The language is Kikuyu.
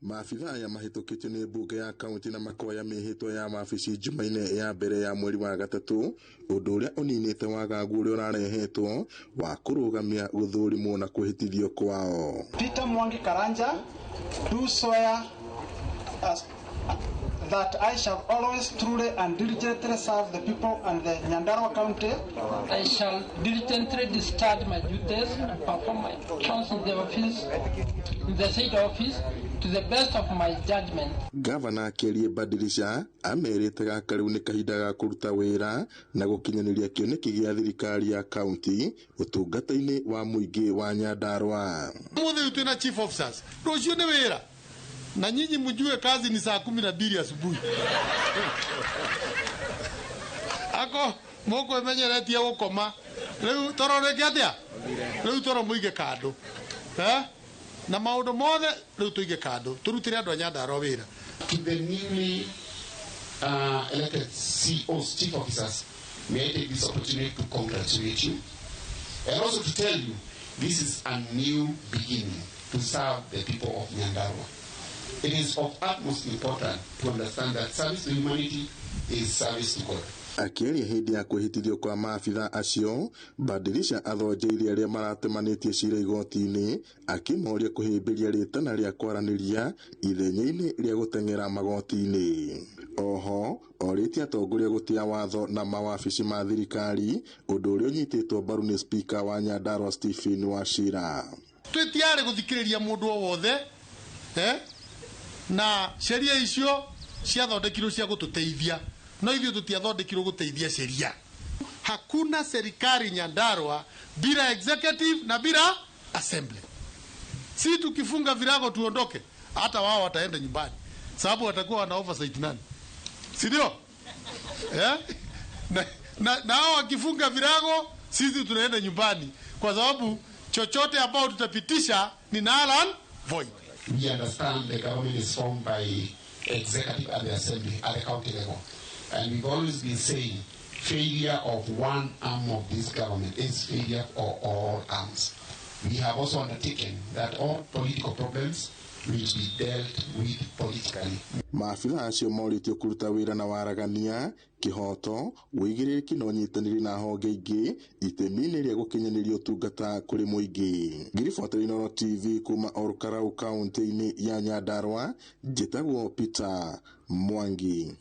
Maabitha aya mahĩtũkĩtio nĩ mbunge ya kaunti na makoya mĩhĩtwa ya mabici Jumaine ya mbere ya mweri wa gatatũ, ũndũ ũrĩa ũninĩte wagagu ũrĩa ũrarehetwo wa kũrũgamia gũthũrimwo na kwĩhĩtithio kwao. Peter Mwangi Karanja, do swear as that I shall always truly and diligently serve the people and the Nyandarua County. I shall diligently discharge my duties and perform my functions in the office, in the said office, to the best of my judgment. Gavana akĩaria Badilisha amerĩte gaka rĩu nĩ kahinda ga kũruta wĩra na gũkinyanĩria kĩoneki gĩa thirikari ya kaunti ũtungata-inĩ wa mũingĩ wa Nyandarua. Mũthĩ ũyũ twĩna chief officers, rũciũ nĩ wĩra na nyinyi mjue kazi ni saa 12 asubuhi. Ako mũkwĩmenyeretie gũkoma rĩu toro rĩngĩ atĩa rĩu toro mũige kando, eh? Na maũndũ mothe rĩu tũige kando tũrutĩre andũ a Nyandarua wĩra. To the newly elected CEOs, chief officers, may I take this opportunity to congratulate you and also to tell you this is a new beginning to serve the people of Nyandarua. It is of utmost importance to understand that service to humanity is service to God. Akĩaria hĩndĩ ya kwĩhĩtithio kwa maabitha acio, Badilisha athonjeirie arĩa maratemanĩtie cira igoti-inĩ akĩmoria kũhĩmbĩria rĩtana rĩa kwaranĩria ithenya-inĩ rĩa gũteng'era magoti-inĩ. Oho orĩtie atongoria gũtĩa watho na mawabici ma thirikari, ũndũ ũrĩa ũnyitĩtwo mbaru nĩ spika wa Nyandarua Stephen Wachira. Twĩtiarĩ gũthikĩrĩria mũndũ o wothe, eh? Na sheria icio ciathondekirwo cia gũtũteithia, no ithuĩ tũtiathondekirwo gũteithia sheria. Hakuna serikali Nyandarua bila executive na bila assembly. Si tukifunga virago tuondoke, hata wao wataenda nyumbani, sababu watakuwa wana oversight nani, si ndio? Eh? Na hao wakifunga virago, sisi tunaenda nyumbani, kwa sababu chochote ambao tutapitisha ni null and void. We understand the government is formed by executive and the assembly at the county level. And we've always been saying failure of one arm of this government is failure of all arms. We have also undertaken that all political problems will be dealt with politically. Maabitha acio morĩtio kũruta wĩra na waragania, kĩhoto, ũigĩrĩrĩki na ũnyitanĩri na honge ingĩ itemi-inĩ rĩa gũkinyanĩria ũtungata kũrĩ mũingĩ. Ngiribota Inooro TV kuma Olkalau kaunti-inĩ ya Nyandarua, njĩtagwo Peter Mwangi.